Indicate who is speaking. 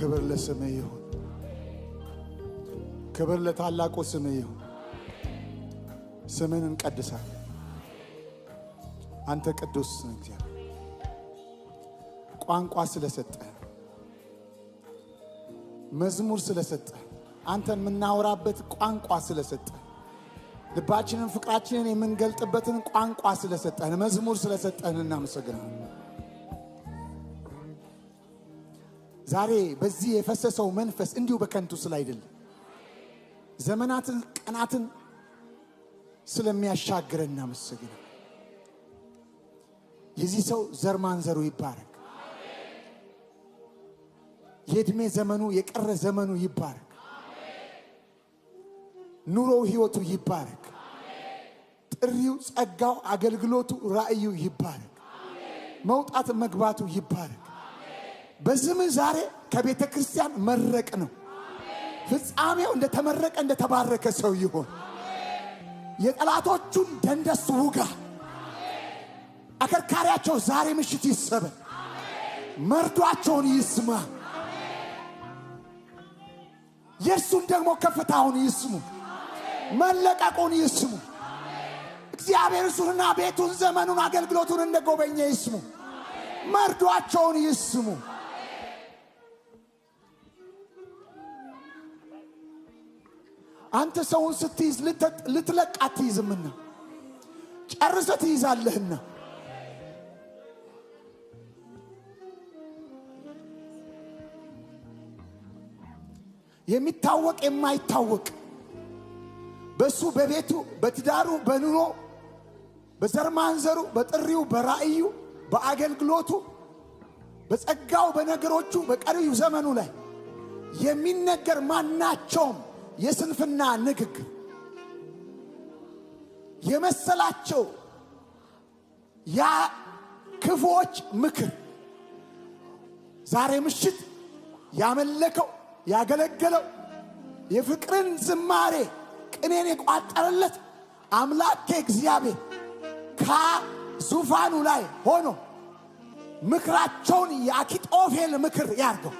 Speaker 1: ክብር ለስምህ ይሁን። ክብር ለታላቁ ስምህ ይሁን። ስምህን እንቀድሳለን። አንተ ቅዱስ ነህ እግዚአብሔር። ቋንቋ ስለሰጠህ፣ መዝሙር ስለሰጠህ፣ አንተን የምናወራበት ቋንቋ ስለሰጠህ፣ ልባችንን ፍቅራችንን የምንገልጥበትን ቋንቋ ስለሰጠህን፣ መዝሙር ስለሰጠህን እናመሰግናለን። ዛሬ በዚህ የፈሰሰው መንፈስ እንዲሁ በከንቱ ስላይደለ ዘመናትን ቀናትን ስለሚያሻግረን እናመሰግናለን። የዚህ ሰው ዘር ማንዘሩ ይባረክ። የዕድሜ ዘመኑ የቀረ ዘመኑ ይባረክ። ኑሮው ህይወቱ ይባረክ። ጥሪው፣ ጸጋው፣ አገልግሎቱ፣ ራእዩ ይባረክ። መውጣት መግባቱ ይባረክ። በስምህ ዛሬ ከቤተ ክርስቲያን መረቅ ነው። ፍጻሜው እንደተመረቀ እንደተባረከ ሰው ይሆን። የጠላቶቹን ደንደስ ውጋ። አከርካሪያቸው ዛሬ ምሽት ይሰበር። መርዷቸውን ይስማ። የእርሱን ደግሞ ከፍታውን ይስሙ፣ መለቀቁን ይስሙ። እግዚአብሔር እርሱንና ቤቱን ዘመኑን አገልግሎቱን እንደጎበኘ ይስሙ። መርዷቸውን ይስሙ። አንተ ሰውን ስትይዝ ልትለቅ አትይዝምና ጨርሰህ ትይዛለህና የሚታወቅ የማይታወቅ በሱ በቤቱ በትዳሩ በኑሮ በዘር ማንዘሩ በጥሪው በራእዩ በአገልግሎቱ በጸጋው በነገሮቹ በቀሪው ዘመኑ ላይ የሚነገር ማናቸውም የስንፍና ንግግር የመሰላቸው ያ ክፉዎች ምክር ዛሬ ምሽት ያመለከው ያገለገለው የፍቅርን ዝማሬ ቅኔን የቋጠረለት አምላኬ እግዚአብሔር ከዙፋኑ ላይ ሆኖ ምክራቸውን የአኪጦፌል ምክር ያርገው።